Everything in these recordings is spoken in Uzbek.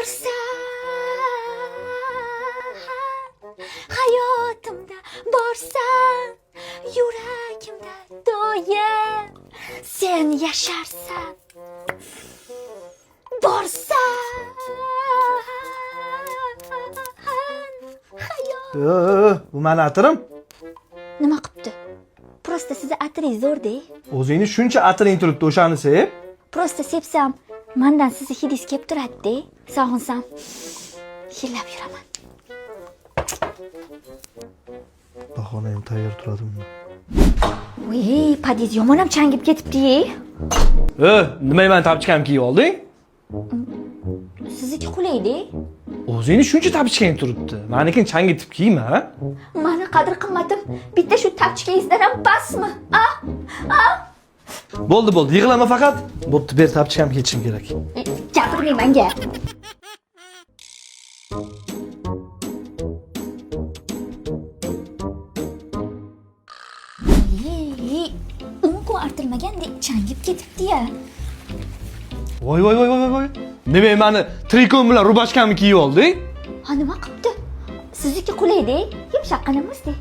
Borsan, hayotimda borsan, yuragimda doim sen yasharsan. Borsan, hayot. Bu mani atirim. Nima qilibdi? Просто sizni atiringiz zo'r-da. O'zingni shuncha atiring turibdi, o'shani sep. Просто sepsam, mandan sizni hidingiz kelib turadi-da. Sog'insam, hidlab yuraman. Bahona ham tayyor turadi bunda. Voy, podez yomon ham changib ketibdi-ye. Nima, mani tapchkamni kiyib olding? Sizniki qulaydi. O'zingni shuncha tapchkang turibdi. Manikini changitib kiyma. Mani qadr-qimmatim bitta shu tapchkangizdan ham pastmi? A? A? Bo'ldi, bo'ldi, yig'lama faqat. Bo'pti, ber, tapchkamni kiyishim kerak. Gapirmang menga. Ey, 10 kun artilmagandek changib ketibdi-ya. Voy voy voy voy voy. Nima, mani trikom bilan rubashkamni kiyib olding? Ha, nima qilibdi? Sizniki qulaydi, yumshaqqina-da.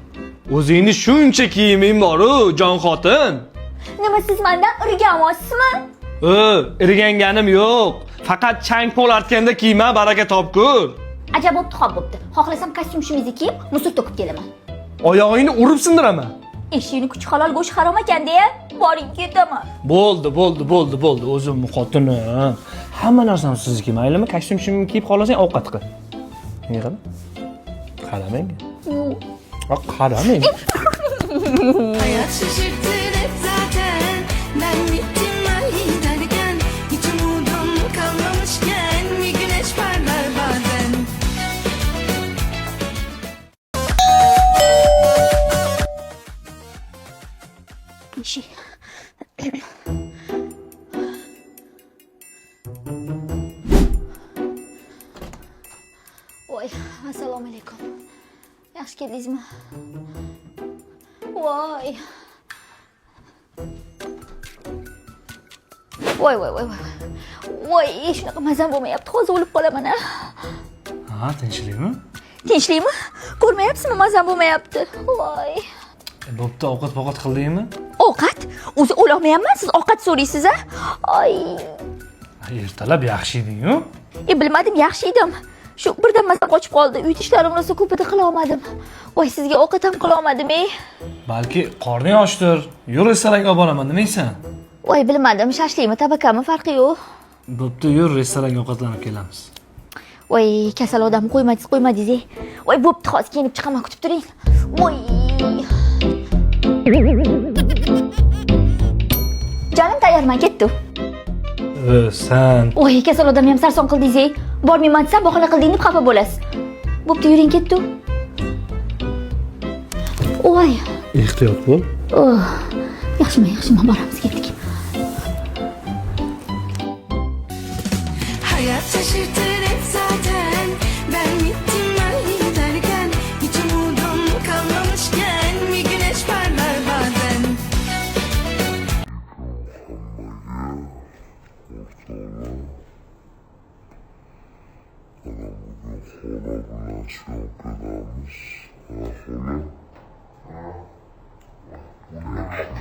O'zingni shuncha kiyiming bor-u, jon xotin. Nima, siz mendan irganyapsizmi? Irganganim yo'q. Faqat chang pol artganda kiyma, baraka topkur. Ajab bo'pti, xo'p bo'pti. Xohlasam kostyum shimizni kiyib, мусор to'kib kelaman. Oyog'ingni urib sindiraman. Eshakni kuchi halol, go'sht harom ekan deya, boring, ketaman. Bo'ldi, bo'ldi, bo'ldi, bo'ldi. O'zimni xotinim. Hamma narsam sizniki, maylimi? Kostyum shimimni kiyib xohlasang ovqat qil. Menga qara. Qara menga. Yo'q. Ha, qara menga. Hayat şaşırtır hep zaten. Ben bittim ben giderken, hiç umudum kalmamışken bir güneş parlar bazen. Eshik. Voy, assalomu alaykum. Yaxshi keldingizmi? Voy. Voy, voy, voy, voy. Voy, shunaqa mazam bo'lmayapti. Hozir o'lib qolaman a. Ha, tinchlikmi? Tinchlikmi? Ko'rmayapsizmi, mazam bo'lmayapti. Voy. Bo'pti, ovqat povqat qildingmi? Ovqat? O'zi o'lolmayapman, siz ovqat so'raysiz a? Ay. Ertalab yaxshi eding-ku. E, bilmadim, yaxshi edim. Shu birdan mazam qochib qoldi. Uy ishlarimni rosa ko'pida qila olmadim. Voy, sizga ovqat ham qila olmadim, ey. Balki qorning ochdir. Yur, restoranga olib boraman, nima deysan? Voy, bilmadim, shashlikmi, tabakami, farqi yo'q. Bo'pti, yur, restoranga ovqatlanib kelamiz. Voy, kasal odamni qo'ymadingiz, qo'ymadingiz, ey. Voy, bo'pti, hozir kiyinib chiqaman, kutib turing. Voy. Jonim, tayyorman, ketdim. Sen Voy, kasal odamni ham sarson qildingiz, ey. Bormayman desam, bahona qilding deb xafa bo'lasiz. Bo'pti, yuring, ketdim. Voy. Ehtiyot bo'l. Oh, yaxshimi, yaxshimi, boramiz, ketdik. Hayat şaşırtır hep zaten. Ben bittim ben giderken, hiç umudum kalmamışken bir güneş parlar bazen. Xola bilan syomkadamiz. Ha, xola.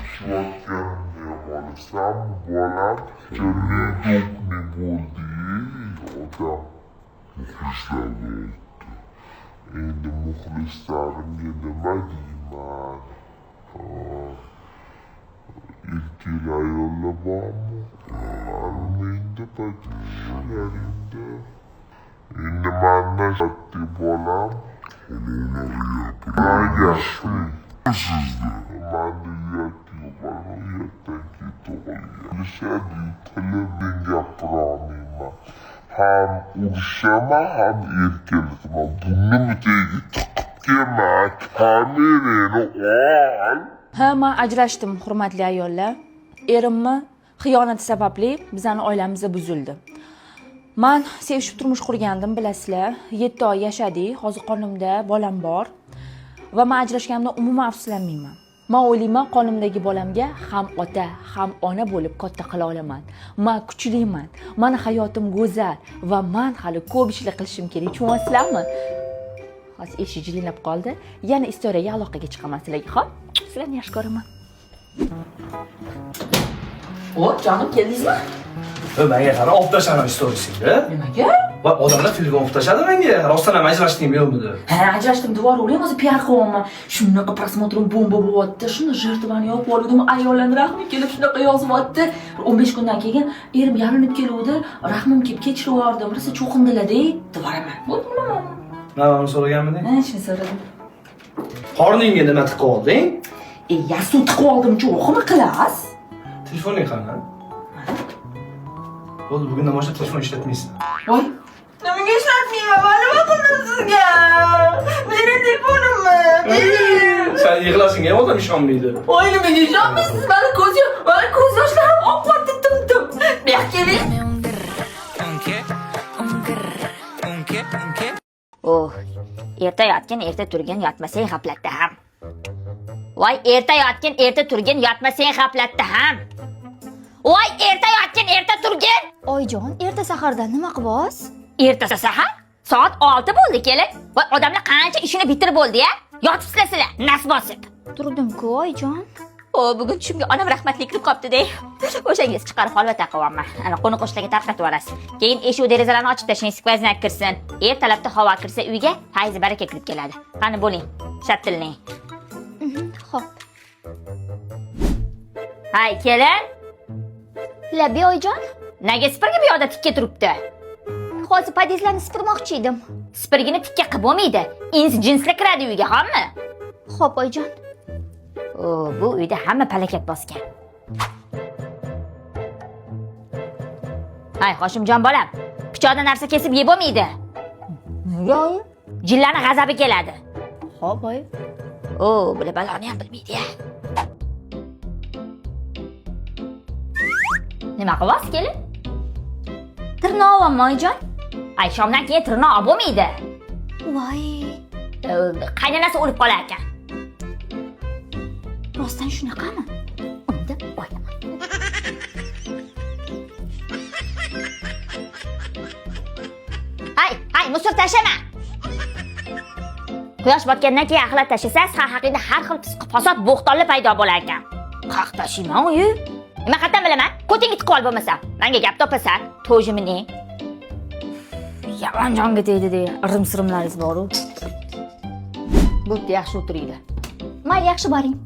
Uxlayotganimni ham olasanmi, bolam? Неудобный bo'ldi, odam. Muxlislarga aytdi. Endi muxlislarimga nima deyman? Ha, erkak ayollar bormi? Menda подписчиklaringda. Endi mandan shatdi, bolam. Xola, unaqa gapirmang. Sizda. Manda uyat yo'q, bolam, uyatdan ketib qolgan. Bilishadi, tilim men gapirolmayman. Ham urushaman, ham erkalataman. Burnimni tagiga tiqib kelma, kamerani ol. Ha, man ajrashdim, hurmatli ayollar. Erimni xiyonati sababli bizani oilamiz buzildi. Man sevishib turmush qurgandim, bilasizlar. 7 oy yashadik. Hozir qornimda bolam bor. Va man ajrashganimdan umuman afsuslanmayman. Man o'ylayman, qonimdagi bolamga ham ota, ham ona bo'lib katta qila olaman. Man kuchliman. Mani hayotim go'zal va man hali ko'p ishlar qilishim kerak. Tushunyapsizlarmi? Hozir eshik jiringlab qoldi. Yana istoriyaga aloqaga chiqaman sizlarga, xo'p? Sizlarni yaxshi ko'raman. O, jonim, keldingizmi? Menga qara, olib tashlama storiesingni. Nimaga? Va odamlar telefon olib tashladi menga. Rostdan ham ajrashdingmi yo'qmi deb. Ha, ajrashdim, devor o'rayam, o'zi piar qilyapman. Shunaqa просмотр im bomba bo'lyapti. Shuni жертва ni yopib oldim. Ayollarni rahmi kelib shunaqa yozyapti. 15 kundan keyin erim yalinib keluvdi. Rahmim kelib kechirib yubordim. Rosa cho'qindilar-da. Devoraman. Bo'ldi, nima? Nima uni so'raganmiding? Ha, shuni so'radim. Qorningga nima tiqib olding? E, yasu tiqib oldim, cho'qimi qilasiz? Telefoning qani? Bo'ldi, bugundan boshlab telefon ishlatmaysan. Voy. Nimaga ishlatmayman? Man nima qildim sizga? Bering telefonimni. Bering. Sen yig'lasingga ham odam ishonmaydi. Voy, nimaga ishonmaysiz? Mani ko'z yoshlarim oqyapti tim-tim. Bu yoqqa keling. Oh, erta yotgin, erta turgin, yotmasang g'aflatda ham. Voy, erta yotgin, erta turgin, yotmasang g'aflatda ham. Voy, erta yotgin, erta turgin. Oyijon, erta saharda nima qilyapsiz? Erta sahar? Soat 6 bo'ldi, kelin. Voy, odamlar qancha ishini bitirib bo'ldi-ya? Yotibsizlar sizlar, nas bosib. Turdim-ku, oyijon. O, bugun tushimga onam rahmatli kirib qopti-de. O'shanga chiqarib holva taqyapman. Ana qo'ni qo'shnilarga tarqatib yuborasiz. Keyin eshik derazalarni ochib tashlang, сквозняк kirsin. Ertalabda havo kirsa uyga fayzi baraka kirib keladi. Qani bo'ling, shattillang. Xo'p. Hay, kelin. Labi, oyijon. Nega supurgi bu yoqda tikka turibdi? Hozir podyezdlarni supurmoqchi edim. Supurgini tikka qilib bo'lmaydi. Ins jinslar kiradi uyga, xo'pmi? Xo'p, oyijon. O, bu uyda hamma palakat bosgan. Hay, Hoshimjon bolam, pichoqda narsa kesib yeb bo'lmaydi. Nega oyi? Jillarni g'azabi keladi. Xo'p, oyi. O, bular baloni ham bilmaydi-ya. Nima qilyapsiz, kelin? Tirnoq olaman, oyijon. Ay, shomdan keyin tirnoq olib bo'lmaydi. Voy, Qaynonasi o'lib qolar ekan. Rostdan shunaqami? Unda o'ylaman. Ay, ay, musor tashlama. Quyosh botgandan keyin axlat tashlasangiz, har haqida har xil fisq fasod bo'xtonlar paydo bo'lar ekan. Qaq tashiyman, uyi. Nima qayerdan bilaman? Ko'tingga tiqib ol bo'lmasa. Menga gap topasan, to'jimini. Yomon jonga tegdi-de, irim-sirimlaringiz bor-u. Bo'pti, yaxshi o'tiringlar. Mayli, yaxshi boring.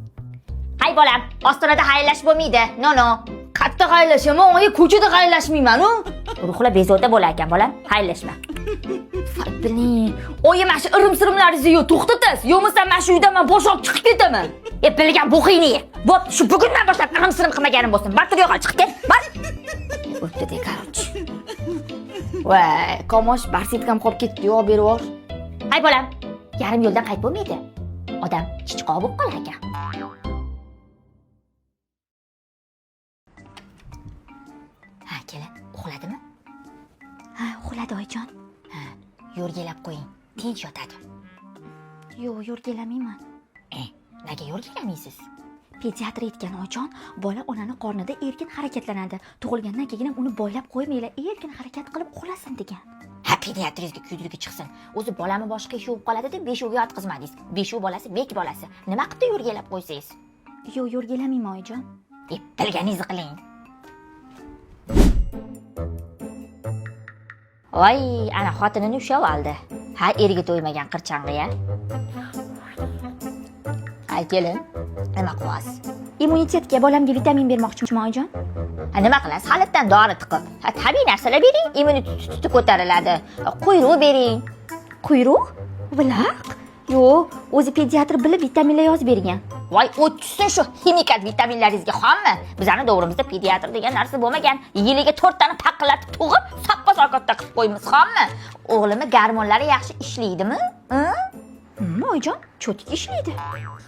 Hay bolam, ostonada xayrlashib bo'lmaydi. No, no. Qatta xayrlashaman, oyi, ko'chada xayrlashmayman-u. Ruhlar bezovta bo'lar ekan, bolam. Xayrlashma. Biling, oyi, mana shu irim-sirimlaringizni yo to'xtatasiz, yo bo'lmasa mana shu uydan man bosh olib chiqib ketaman. E, bilgan bo'xingni ye. Bo'pti, shu bugundan boshlab irim-sirim qilmaganim bo'lsin. Bar tur yo'qol, chiqib ket. Bor. O'tdi-de, короче. Voy, komosh barsetkam qolib ketdi, yo'q, berib yubor. Hay bolam, yarim yo'ldan qaytib bo'lmaydi. Odam chichqoq bo'lib qolar ekan. Ha, kelin, uxladimi? Ha, uxladi, oyijon. Ha, yo'rgalab qo'ying, tinch yotadi. Yo'q, yo'rgalamayman. E, nega yo'rgalamaysiz? Pediatr aytgan, oyijon, bola onani qornida erkin harakatlanadi. Tug'ilgandan keyin ham uni boylab qo'ymanglar, erkin harakat qilib uxlasin degan. Ha, pediatringizga kuydirgi chiqsin. O'zi bolani boshi qiyshuv bo'lib qoladi deb beshuvga yotqizmadingiz. Beshuv bolasi bek bolasi. Nima qilibdi yo'rgalab qo'ysangiz? Yo'q, yo'rgalamayman, oyijon. E, bilganingizni qiling. Voy, ana xotinini ushlab oldi. Ha, erga to'ymagan qirchang'i-ya. Ay, kelin, nima qilyapsiz? Immunitetga bolamga vitamin bermoqchiman, oyijon. Ha, nima qilasiz? Xalatdan dori tiqib. Ha, tabiiy narsalar bering, immuniteti ko'tariladi. Quyruq bering. Quyruq? Vilaq? Yo'q, o'zi pediatr bilib vitaminlar yozib bergan. Voy, o't tushsin shu ximikat vitaminlaringizga, xommi? Bizani davrimizda pediatr degan narsa bo'lmagan. Yiliga 4 tani paqillatib tug'ib, soppa-sog' katta qilib qo'ymiz, xommi? O'g'limni gormonlari yaxshi ishlaydimi? Hı? Oyijon, cho'tik ishlaydi.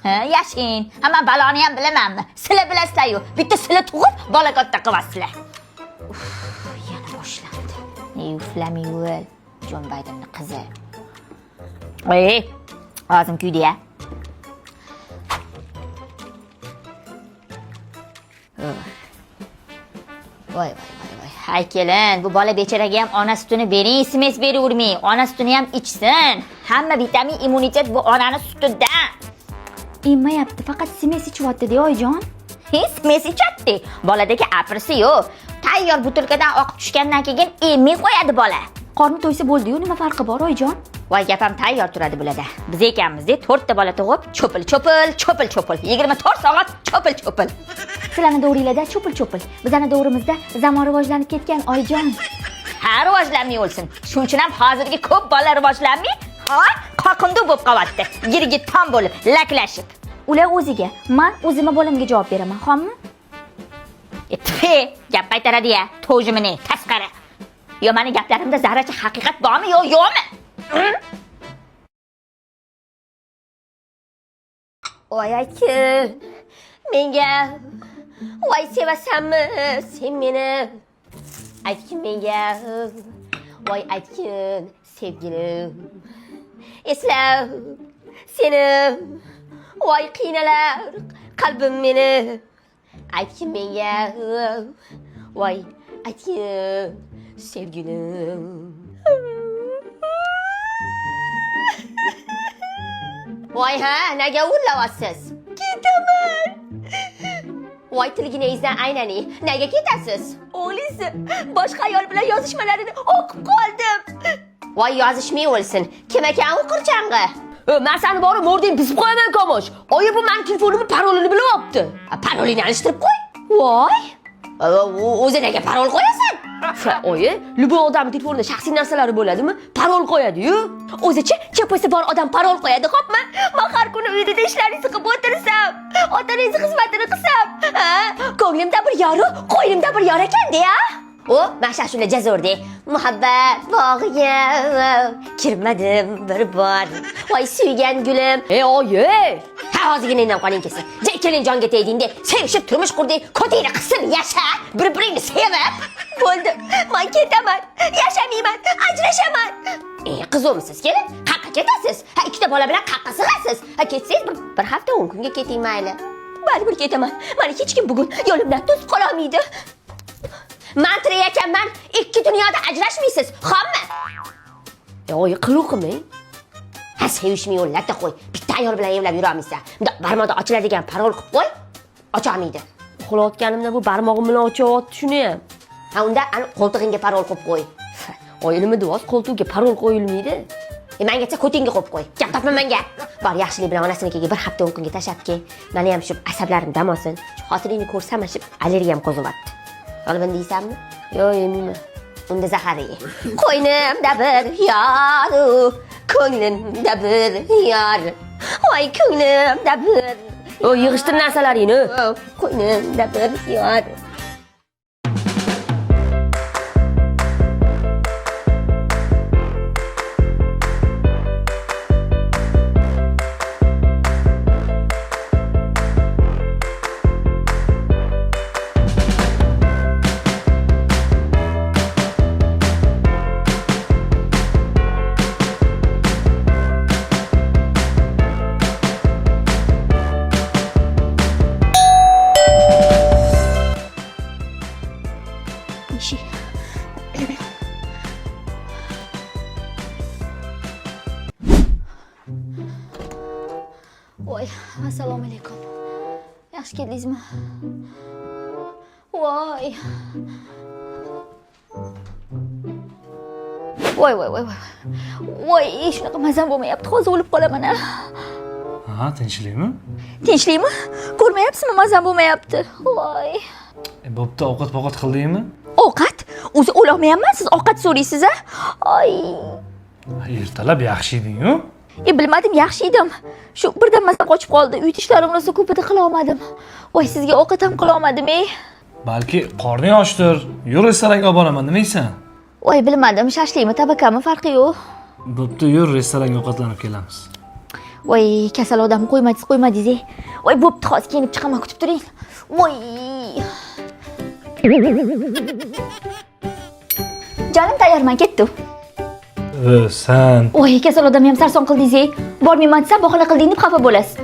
Ha, yashin. Ha, men baloni ham bilamanmi? Sizlar bilasizlar-yu, bitta sizlar tug'ib, bola katta qilasizlar. Yana boshlandi. Ey, uflamay o'l, Jon Baydenning qizi. Ey, og'zim kuydi-ya. Voy voy voy voy. Hay kelin, bu bola becharaga ham ona sutini bering, smes beravermang. Ona sutini ham ichsin. Hamma vitamin, immunitet bu onani sutidan. Emmayapti, faqat smes ichyapti-da, oyijon. He, smes ichadi. Boladagi aprisi yo'q. Tayyor butilkadan oqib tushgandan keyin emmay qo'yadi bola. Qorni to'ysa bo'ldi-yu, nima farqi bor, oyijon? Voy gapam tayyor turadi bularda. Biz ekanmiz-da, 4 ta bola tug'ib, cho'pil cho'pil, cho'pil cho'pil. 24 soat cho'pil cho'pil. Sizlarni davringlarda cho'pil-cho'pil. Bizani davrimizda zamon rivojlanib ketgan, oyijon. Ha, rivojlanmay o'lsin. Shuning uchun ham hozirgi ko'p bola rivojlanmay, ha, qoqindu bo'lib qolyapti. Girgi tom bo'lib, laklashib. Ular o'ziga, man o'zimni bolamga javob beraman, xo'pmi? E, tfe, gap qaytaradi ya, to'jimini, tasqara. Yo, mani gaplarimda zarracha haqiqat bormi, yo yo'qmi? Voy aka, menga voy sevasanmi sen meni? Aytgin menga, voy aytgin sevgilim. Eslab seni, voy qiynalar qalbim meni. Aytgin menga, voy aytgin sevgilim. Voy ha, nega o'rlayapsiz? Ketaman. Voy tilginangizdan aynaning. Nega ketasiz? O'g'lisi boshqa ayol bilan yozishmalarini o'qib qoldim. Voy yozishmay o'lsin. Kim ekan u qirchang'i? Man sani borib mording pisib qo'yaman Kamosh. Oyi bu mani telefonimni parolini bilib olibdi. Parolini alishtirib qo'y. Voy. O'zi nega parol qo'yasan? Fa, oyi, любой odamning telefonida shaxsiy narsalari bo'ladimi? Parol qo'yadi-yu. O'zicha chapasi bor odam parol qo'yadi, xo'pmi? Men har kuni uyda ishlaringizni qilib o'tirsam, otangizni xizmatini qilsam, ha, ko'nglimda bir yoru, qo'ynimda bir yor ekan-da, ya. O, mana shu jazurdi. Muhabbat bog'iga kirmadim bir bor. Voy suygan gulim. Ey oyi! Ha, hozirgina indam qoling kelsin. Ja keling jonga tegdingda, sevishib turmush qurding, ko'tingni qisib yasha, bir-biringni sevib. Bo'ldi. Men ketaman. Yashamayman, ajrashaman. E, qizimsiz kelin, qayerqa ketasiz? Ha, ikkita bola bilan qayerqa sig'asiz? Ha, ketsangiz bir hafta 10 kunga keting mayli. Baribir ketaman. Mani hech kim bugun yo'limdan to'sib qololmaydi. Man tirik ekanman, ikki dunyoda ajrashmaysiz, xo'pmi? Ey oyi, qiluv qilmang. Ha, sevishmay yo'l latta qo'y. Bitta ayol bilan evlab yurolmaysan. Bundoq barmoqda ochiladigan parol qilib qo'y. Ocholmaydi. Uxlayotganimda bu barmog'im bilan ochyapti shuni ham. Ha, unda ani qo'ltig'ingga parol qo'yib qo'y. Oyi, nima deyapsiz? Qo'ltig'iga parol qo'yilmaydi. E, mengacha ko'tingga qo'yib qo'y. Gap topma menga. Bor, yaxshilik bilan onasinikiga bir hafta 10 kunga tashlab kel. Meni ham shu asablarim dam olsin. Shu xotiningni ko'rsam mana shu allergiyam qo'zivyapti. Olibin deysanmi? Yo'q, yemayman. Unda zahar ye. Qo'ynimda bir yor, ko'nglimda bir yor. Voy ko'nglimda bir. O, yig'ishtir narsalaringni. Qo'ynimda bir yor. Eshik. Voy, assalomu alaykum. Yaxshi keldingizmi? Voy. Voy voy voy voy. Voy, shunaqa mazam bo'lmayapti. Hozir o'lib qolaman a. Ha, tinchlikmi? Tinchlikmi? Ko'rmayapsizmi, mazam bo'lmayapti. Voy. E, bo'pti, ovqat povqat qildingmi? Ovqat? O'zi o'lolmayapman, siz ovqat so'raysiz a? Ay. Ha, ertalab yaxshi eding-ku. E bilmadim, yaxshi edim. Shu birdan mazam qochib qoldi. Uy ishlarimni rosa ko'pida qila olmadim. Voy, sizga ovqat ham qila olmadim, ey. Balki qorning ochdir. Yur restoranga olib boraman, nima deysan? Voy, bilmadim, shashlikmi, tabakami farqi yo'q. Bo'pti, yur restoranga ovqatlanib kelamiz. Voy, kasal odamni qo'ymadingiz, qo'ymadingiz, ey. Voy, bo'pti, hozir kiyinib chiqaman, kutib turing. Voy. Jonim tayyorman, ketdim. E, sen Voy, kasal odamni ham sarson qildingiz, ey. Bormayman desam, bahona qilding deb xafa bo'lasiz.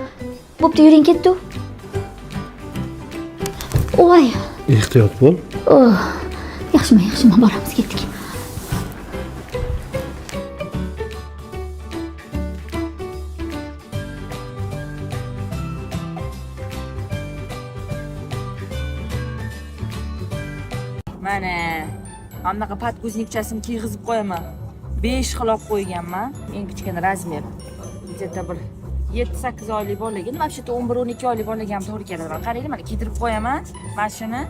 Bo'pti, yuring, ketdim. Voy. Ehtiyot bo'l. Oh. Yaxshiman, yaxshiman, boramiz, ketdik. Mana anaqa подгузник chasini kiygizib qo'yaman. 5 xil olib qo'yganman. Eng kichkina размер. Где-то bir 7-8 oylik bolaga, вообще-то 11-12 oylik bolaga ham to'g'ri keladi. Mana qaranglar, mana kiydirib qo'yaman. Mana shuni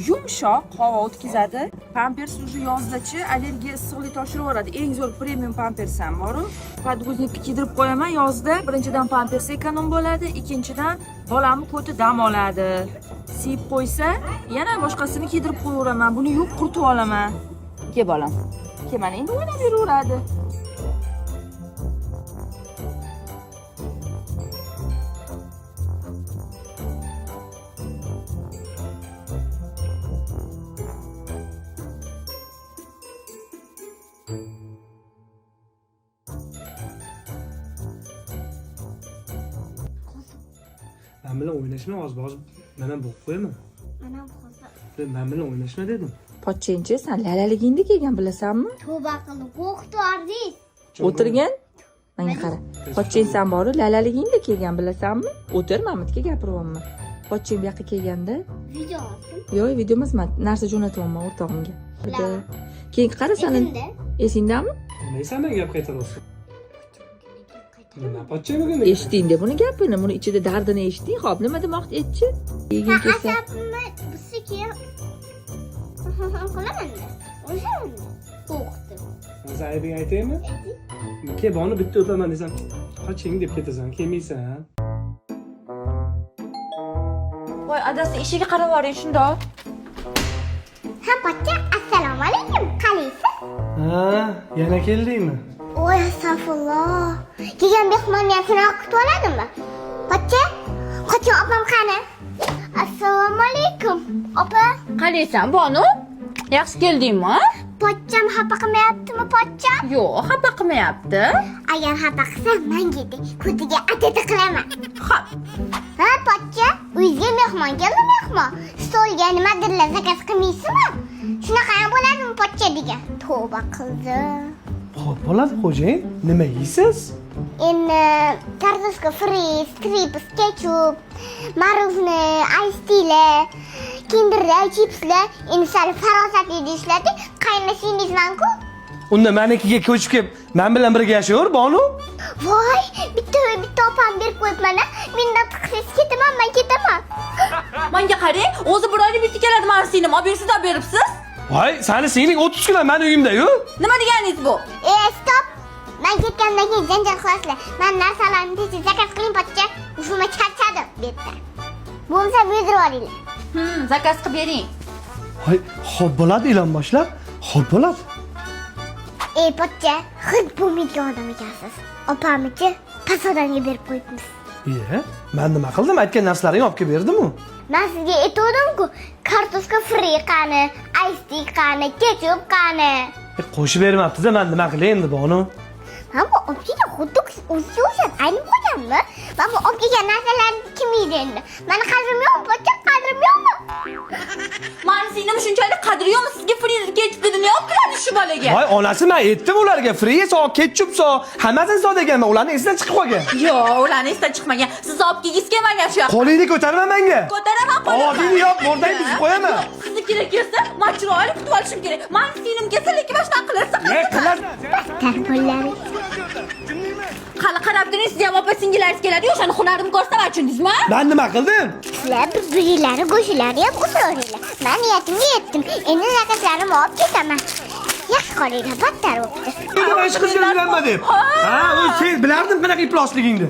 yumshoq havo o'tkazadi. Pampers уже yozdachi allergiya issiqlik toshiraveradi. Eng zo'r premium pampers ham bor-u. Подгузник ni kiydirib qo'yaman yozda. Birinchidan pampers эконом bo'ladi, ikkinchidan bolamni ko'ti dam oladi. Siyib qo'ysa, yana boshqasini kiydirib qo'yaveraman. Buni yuvib quritib olaman. Ke bolam. Ke, mana endi o'ynab yuraveradi. Men bilan o'ynashma, hozir hozir men ham bo'g'ib qo'yaman. Mana bu hozir. Men bilan o'ynashma dedim. Pochchenchi, san lalaligingda kelgan, bilasanmi? Tavba qildim, qo'rqitardingiz. O'tirgin. Menga qara. Pochcheng san boru lalaligingda kelgan, bilasanmi? O'tir, Mamatga gapiryapman. Pochcheng bu yoqqa kelganda, Video olsin. yo'q, video emas, man narsa jo'natyapman o'rtog'imga. Keyin qara sani Esimda. esingdami? Nima sen menga gap qaytaryapsan? Nima pochcha bugun? Eshitding-da buni gapini, buni ichida dardini eshitding. Xo'p, nima demoqchi aytchi? Yeging kelsa. Asabimni buzsa keyin qilaman-da. Urishaman-da. Qo'rqitib. Men sen aybingni aytaymi? Ke boni bitta o'paman desam, qoching deb ketasan, kelmaysan. Voy, adasi, eshigiga qarab yuboring shundoq. Ha, pochcha, assalomu alaykum. Qalaysiz? Ha, yana keldingmi? Voy, astag'firulloh. Kelgan mehmonni ham shunaqa kutib oladimi? Pochcha, qoching opam qani? Assalomu alaykum, opa. Qalaysan, Bonu? Yaxshi keldingmi? Pochcham xafa qilmayaptimi, pochcham? Yo'q, xafa qilmayapti. Agar xafa qilsa, manga de, ko'tiga atata qilaman. Xo'p. Ha, pochcha, uyingizga mehmon keldi, mehmon. Stolga nimadirlar заказ qilmaysizmi? Shunaqa ham bo'ladimi, pochcha degan. Tavba qildim. Xo'p, bo'ladi xo'jayin. Nima yeysiz? Endi kartoshka fri, strips, ketchup, мороженое, ice tealar, kinderlar, chipslar, endi sal farosatli deyishlardi. Qaynasingizman-ku. Unda menikiga ko'chib kelib, men bilan birga yashayver, Bonu. Voy, bitta uy bitta opam berib qo'yibman-a. Mendan tiqsangiz ketaman, man ketaman. Menga qarang, o'zi bir oyda bitta keladi mani singlim. Olib bersiz, olib beribsiz. Voy, sani singling 30 kilo meni uyimda-yu. Nima deganingiz bu? E, stop. Man ketgandan keyin janjal qilasizlar. Man narsalarni tez заказ qiling, pochcha. Ufuma charchadim bu yerda. Bo'lmasa buyurib olinglar. Заказ qilib bering. Voy, xo'p bo'ladi ilon boshlar. Xo'p bo'ladi. Ey pochcha, hid bo'lmaydigan odam ekansiz. Opamnichi past odamga berib qo'yibmiz. Iye, men nima qildim? Aytgan narsalaringni olib kelib berdim-u. Man sizga aytgandim-ku, kartoshka fri qani, ice tea qani, ketchup qani. Qo'shib bermabdi-da, men nima qilay endi Bonu? Man bu olib kelgan xuddi o'ziga o'xshab aynib qolganmi? Man bu olib kelgan narsalarni kim yeydi endi? Mani qadrim yo'qmi, pochcha, qadrim yo'qmi? Mani singlim shunchalik qadri yo'qmi? Sizga frizni ketchupni nima olib keladi shu bolaga? Voy, onasi, men aytdim ularga fri so, ketchup so, hammasini so deganman, ularni esidan chiqib qolgan. Yo'q, ularni esidan chiqmagan. Siz olib kelgingiz kelmagan shu yoqqa. Qo'lingni ko'tarma menga. Ko'taraman qo'limni. Og'zingni yop, murdangni buzib qo'yaman. Yo'q, siznikida kelsa, man chiroyli kutib olishim kerak. Mani singlim kelsa, lekin mana shunaqa qilasa. Ne qilasan? Battar bo'ladi. Hali qarab turing, siz ham opa singillaringiz keladi, o'shani hunarimni ko'rsataman, tushundingizmi? Men nima qildim? Sizlar bir-biringlarni go'shtlarni ham o'siraveringlar. Man niyatimga yetdim. Endi заказ larimni olib ketaman. Yaxshi qolinglar, battar bo'pti. Dedim hech qizga uylanma deb. Ha, u sen bilardim qanaqa iflosligingni.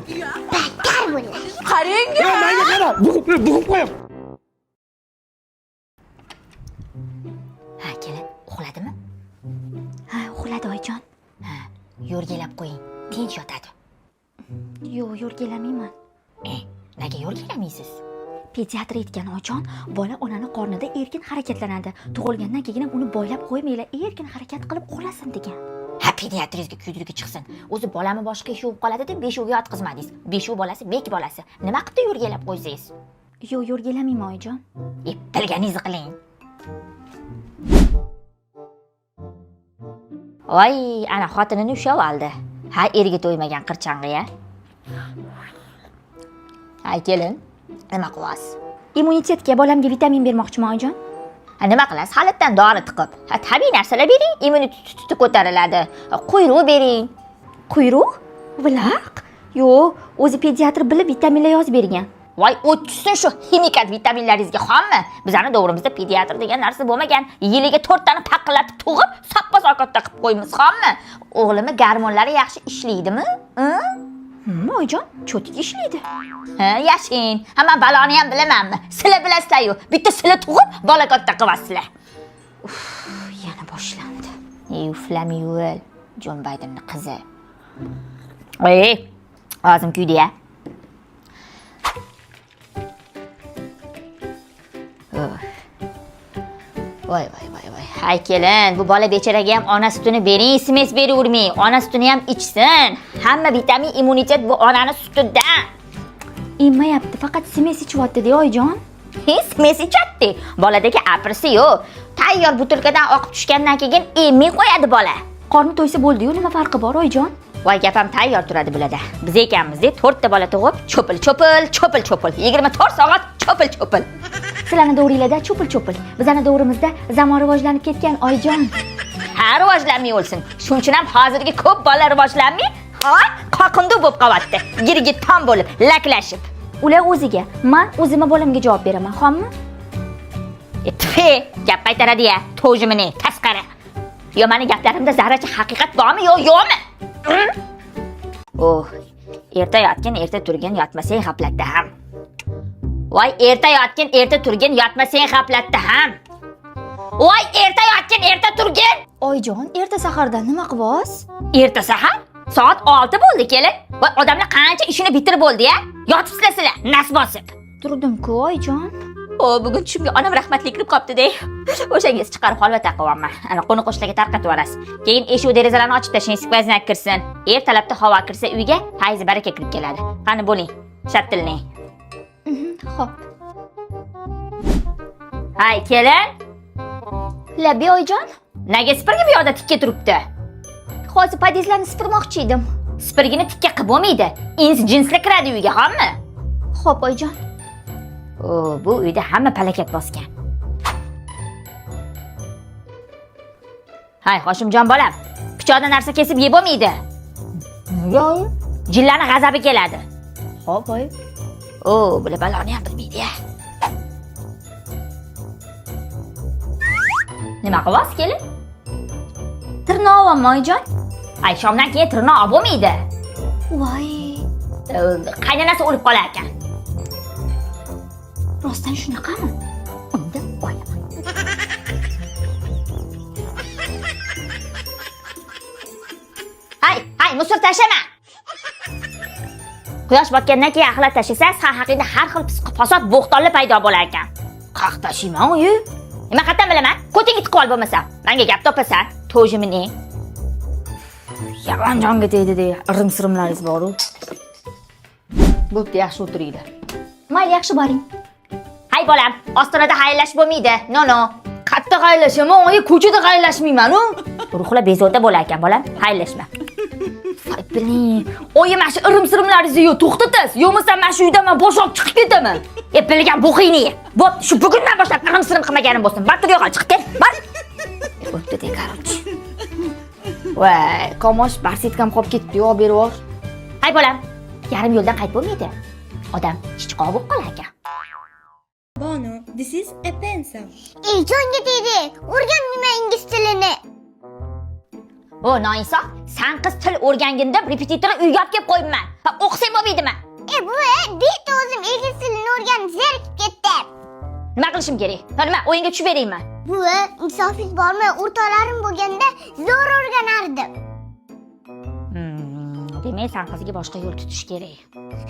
Battar bo'ladi. Qarang. Yo'q, menga qara. Bug'ib, bug'ib qo'yam. Ha, kelin, uxladimi? Ha, uxladi oyijon. Ha, yo'rgalab qo'ying, tinch yotadi. Yo'q, yo'rgalamayman. E, nega yo'rgalamaysiz? Pediatr aytgan oyijon, bola onani qornida erkin harakatlanadi. Tug'ilgandan keyin ham uni boylab qo'ymanglar, erkin harakat qilib uxlasin degan. Ha, pediatringizga kuydirgi chiqsin. O'zi bolami boshqa ishi bo'lib qoladi deb beshuvga yotqizmadingiz. Beshuv bolasi bek bolasi. Nima qilibdi yo'rgalab qo'ysangiz? Yo'q, yo'rgalamayman, oyijon. Bilganingizni qiling. Voy, ana xotinini ushlab oldi. Ha, erga to'ymagan qirchang'i ya. Ha, kelin, nima qilasiz? Immunitetga bolamga vitamin bermoqchiman, oyijon. Ha, nima qilasiz? Xalatdan dori tiqib. Ha, tabiiy narsalar bering, immuniteti ko'tariladi. Quyruq bering. Quyruq? Vilaq? Yo'q, o'zi pediatr bilib vitaminlar yozib bergan. Voy, o't tushsin shu ximikat vitaminlaringizga, xommi? Bizani davrimizda pediatr degan narsa bo'lmagan. Yiliga 4 tani paqillatib tug'ib, soppa-sokatda qilib qo'ymiz, xommi? O'g'limni gormonlari yaxshi ishlaydimi? Oyijon, cho'tik ishlaydi. Ha, yashing. Ha, men baloni ham bilamanmi? Sizlar bilasizlar-yu, bitta sizlar tug'ib, bola katta qilasizlar. Uff, yana boshlandi. Ey, uflamay o'l, Jon Baydenning qizi. Ey, og'zim kuydi-ya. Voy, voy, voy, voy. Hay kelin, bu bola becharaga ham ona sutini bering, smes beravermang. Ona sutini ham ichsin. Hamma vitamin, immunitet bu onani sutidan. Emmayapti, faqat smes ichyapti-da, oyijon. Smes ichyapti. Boladagi aprisi yo'q. Tayyor butilkadan oqib tushgandan keyin emmay qo'yadi bola. Qorni to'ysa bo'ldi-yu, nima farqi bor, oyijon? Voy, gapam tayyor turadi bularda. Biz ekanmiz-da, 4 ta bola tug'ib, cho'pil cho'pil, cho'pil cho'pil. 24 soat cho'pil cho'pil. Sizlarni davringlarda cho'pil cho'pil. Bizani davrimizda zamon rivojlanib ketgan, oyijon. Ha, rivojlanmay o'lsin. Shuning uchun ham hozirgi ko'p bola rivojlanmay, ha, qoqindu bo'lib qolyapti. Girgi tom bo'lib, laklashib. Ular o'ziga, men o'zimni bolamga javob beraman, xommi? Tfe, gap qaytaradi-ya, to'jimini, tasqara. Yo, meni gaplarimda zarracha haqiqat bormi, yo yo'qmi? Oh, erta yotgin, erta turgin, yotmasang g'aflatda ham. Voy, erta yotgin, erta turgin, yotmasang g'aflatda ham. Voy, erta yotgin, erta turgin. Oyijon, erta saharda nima qilasiz? Erta sahar? Soat 6 bo'ldi, kelin. Voy, odamlar qancha ishini bitirib bo'ldi-ya? Yotibsizlar sizlar, nas bosib. Turdim-ku, oyijon. O, bugun tushimga onam rahmatli kirib qopti-de. O'shanga chiqarib holva taqyapman. Ana qo'ni qo'shnilarga tarqatib yuborasiz. Keyin eshik derazalarni ochib tashlang, skvoznak kirsin. Ertalabda havo kirsa uyga fayzi baraka kirib keladi. Qani bo'ling, shattilning. Xo'p. Hay, kelin. Labi, oyijon. Nega sipirgi bu yoqda tikka turibdi? Hozir podyezdlarni sipirmoqchi edim. Sipirgini tikka qilib bo'lmaydi. Ins jinsli kiradi uyga, xommi? Xo'p, oyijon. O, bu uyda hamma palakat bosgan. Hay, Hoshimjon bolam, pichoqda narsa kesib yeb bo'lmaydi. Nega oyi? Jillarni g'azabi keladi. Xo'p, oyi. O, bular baloni ham bilmaydi-ya. Nima qilyapsiz, kelin? Tirnoq olaman, oyijon. Ay, shomdan keyin tirnoq olib bo'lmaydi. Voy, Qaynonasi o'lib qolar ekan. Rostdan shunaqami? Unda olaman. Hay, hay, musor tashlama. Quyosh botgandan keyin axlat tashlasa, san haqingda har xil pisqi fasod bo'xtonlar paydo bo'lar ekan. Qaq tashiyman, oyi. Nima qayerdan bilaman? Ko'tingga tiqib ol bo'lmasa. Menga gap topasan, to'jimini. Yomon jonga tegdi-de, irim-sirimlaringiz bor-u. Bo'pti, yaxshi o'tiringlar. Mayli, yaxshi boring. Hay bolam, ostonada xayrlashib bo'lmaydi. No, no. Qayerda xayrlashaman, oyi? Ko'chada xayrlashmayman-u. Ruhlar bezovta bo'lar ekan, bolam, xayrlashma. Voy, biling. Oyi, mana shu irim-sirimlaringizni yo to'xtatasiz, yo bo'lmasa mana shu uydan men bosh olib chiqib ketaman. Bilgan bo'xingni ye. Bo'pti, shu bugundan boshlab irim-sirim qilmaganim bo'lsin. Bar tur yo'qol, chiqib ket. Bar. Bo'pti, de, короче. Voy, Komosh, barsetkam qolib ketdi, yo berib yubor. Hay bolam, yarim yo'ldan qaytib bo'lmaydi. Odam chichqoq bo'lib qolar ekan. Bonu, this is a pencil. Ey, jonga tegdi. O'rganmayman ingliz tilini. O, noinsof, san qiz til o'rgangin deb repetitorni uyga olib kelib qo'yibman. Ha, o'qisang bo'lmaydimi? Buvi, bitta o'zim ingliz tilini o'rganib zerikib ketdim. Nima qilishim kerak? Ha, nima, o'yinga tushib beraymi? Buvi, insofingiz bormi? O'rtoqlarim bo'lganda zo'r o'rganardim. Demak, san qizga boshqa yo'l tutish kerak.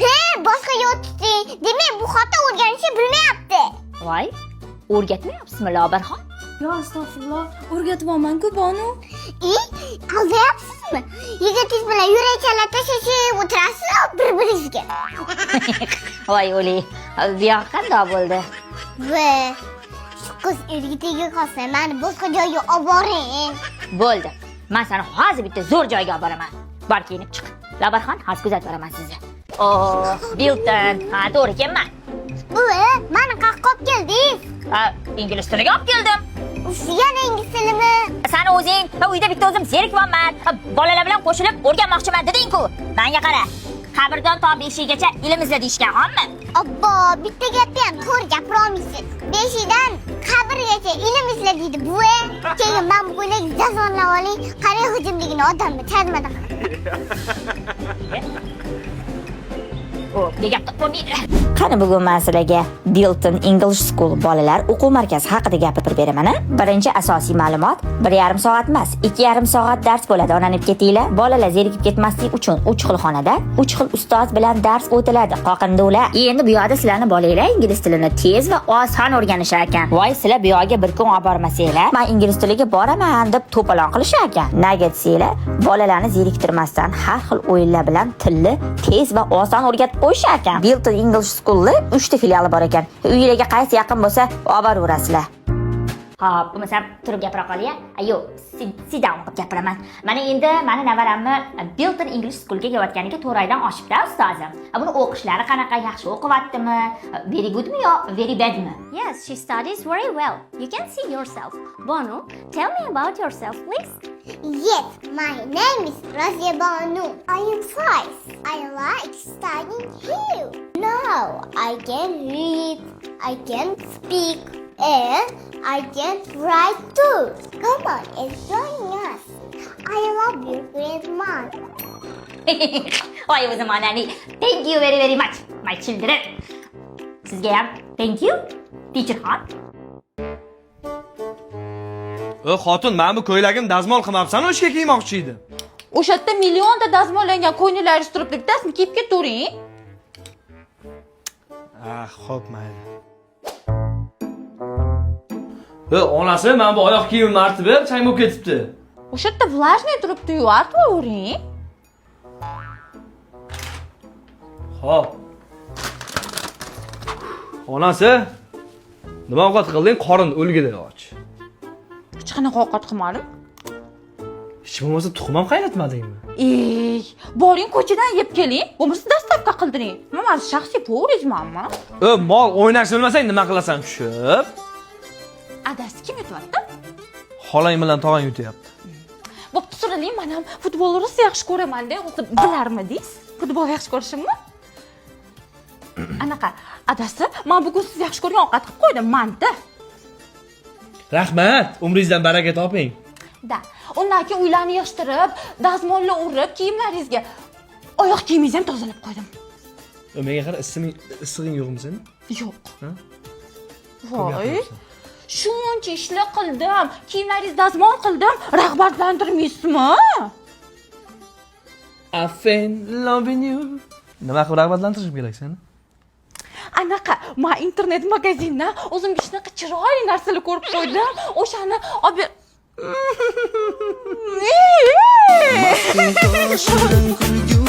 He, boshqa yo'l tuting. Demak, bu xotin o'rganishni bilmayapti. Voy, o'rgatmayapsizmi, Lobarxon? Yo, astag'firulloh, o'rgatyapman-ku, Bonu. Ey, aldayapsizmi? Yigitingiz bilan yurakchalar tashlashib o'tirasiz bir-biringizga. Voy, o'li. Bu yog'i qandoq bo'ldi? Va shu qiz erga tega qolsa, mani boshqa joyga olib boring. Bo'ldi. Men seni hozir bitta zo'r joyga olib boraman. Bor, kiyinib chiq. Lobarxon, hozir kuzatib boraman sizni. O, Bilton. Ha, to'g'ri ekanman. Buvi, mani qayoqqa olib keldingiz? Ha, ingliz tiliga olib keldim. Uf, yana ingliz tilimi? Sani o'zing, ha, uyda bitta o'zim zerikyapman. Ha, bolalar bilan qo'shilib o'rganmoqchiman deding-ku. Menga qara. Qabrdan to beshikgacha ilm izla deyishgan, hommi? Obbo, bitta gapni ham to'g'ri gapira olmaysiz. Beshikdan qabrgacha ilm izla deydi, buvi. Keyin men bu ko'ylak jazonlab oling, qarang hujumligini odamni charmada. O, degan bo'lmaydi. Qani, bugun men sizlarga Bilton English School bolalar o'quv markazi haqida gapirib beraman. A? Birinchi asosiy ma'lumot: 1,5 soat emas, 2,5 soat dars bo'ladi. Onanib ketinglar. Bolalar zerikib ketmaslik uchun 3 xil xonada, 3 xil ustoz bilan dars o'tiladi. Qoqindilar. Endi bu yoqda sizlarni bolanglar ingliz tilini tez va oson o'rganishar ekan. Voy, sizlar bu yoqga bir kun olib bormasanglar, "Men ingliz tiliga boraman" deb to'polon qilishar ekan. Nega desanglar, bolalarni zeriktirmasdan har xil o'yinlar bilan tilni tez va oson o'rgatib qo'yishar ekan. Bilton English School'ni 3 ta filiali bor ekan. Uylarga qaysi yaqin bo'lsa, olib boraverasizlar. Hop, bo'lmasam turib gapira qolay. Yo'q, sit down qilib gapiraman. Mana endi mani navaramni Bilton English Schoolga kelayotganiga 4 oydan oshibdi, ustozim. Buni o'qishlari qanaqa, yaxshi o'qiyaptimi? Very goodmi yo very badmi? Yes, she studies very well. You can see yourself. Bonu, tell me about yourself, please. Yes, my name is Razia Banu. I am 5. I like studying here. Now I can read, I can speak, and I can write too. Come on and join us. I love you, grandma. Voy o'zim onani. Thank you very very much, my children. Sizga ham thank you, teacher xon. O xotin, mana bu ko'ylagim dazmol qilmabsan, ishga kiymoqchi edim. O'sha yerda millionta dazmollangan ko'ylaklaringiz turibdi, bittasini kiyib ketavering. Ah, xo'p, mayli. E, onasi, mana bu oyoq kiyimimni artib ber, chang bo'lib ketibdi. O'sha yerda влажный turibdi-yu, artib yuravering. Xo'p. Onasi, nima ovqat qilding? Qorin o'lgudek och. Hech qanaqa ovqat qilmadim. Hech bo'lmasa tuxum ham qaynatmadingmi? Ey, boring, ko'chadan yeb keling, bo'lmasa доставка qildiring. Man shaxsiy повар ingizmanmi? E, mol o'ynashni bilmasang nima qilasan tushib? Adasi, kim yutyapti? Xolang bilan tog'ang yutyapti. Bo'pti, suraling, man ham futbolni rosa yaxshi ko'raman-da. O'zi bilarmidingiz futbol yaxshi ko'rishimni? Anaqa, adasi, man bugun siz yaxshi ko'rgan ovqat qilib qo'ydim, manti. Rahmat, umringizdan baraka toping. Да, undan keyin uylarni yig'ishtirib, dazmollar urib, kiyimlaringizga, oyoq kiyimingizni ham tozalab qo'ydim. E, menga qara, issig'ing yo'qmi seni? Yo'q. Ha? Voy, Gapiryapsan. shuncha ishlar qildim, kiyimlaringizni dazmol qildim, rag'batlantirmaysizmi? I feel loving you. Nima qilib rag'batlantirishim kerak seni? Anaqa, man internet magazindan o'zimga shunaqa chiroyli narsalar ko'rib qo'ydim, o'shani olib Toshidan kulgi.